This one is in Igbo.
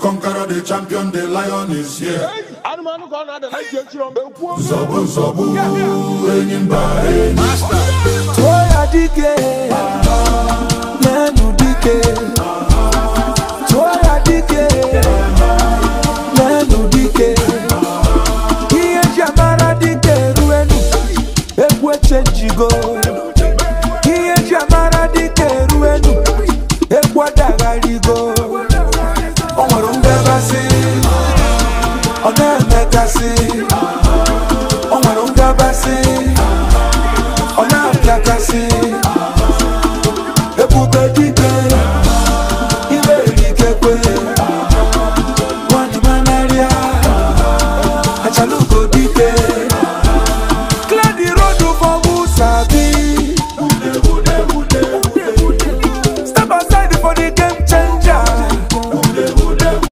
Conqueror, the champion, the lion is here. Anụmanụ ka ọ na-ada na ntị echiri m ekwuo. Nzọbụ nzọbụ, enyi mba enyi. Tụọ ya dike, n'enu dike. Tụọ ya dike.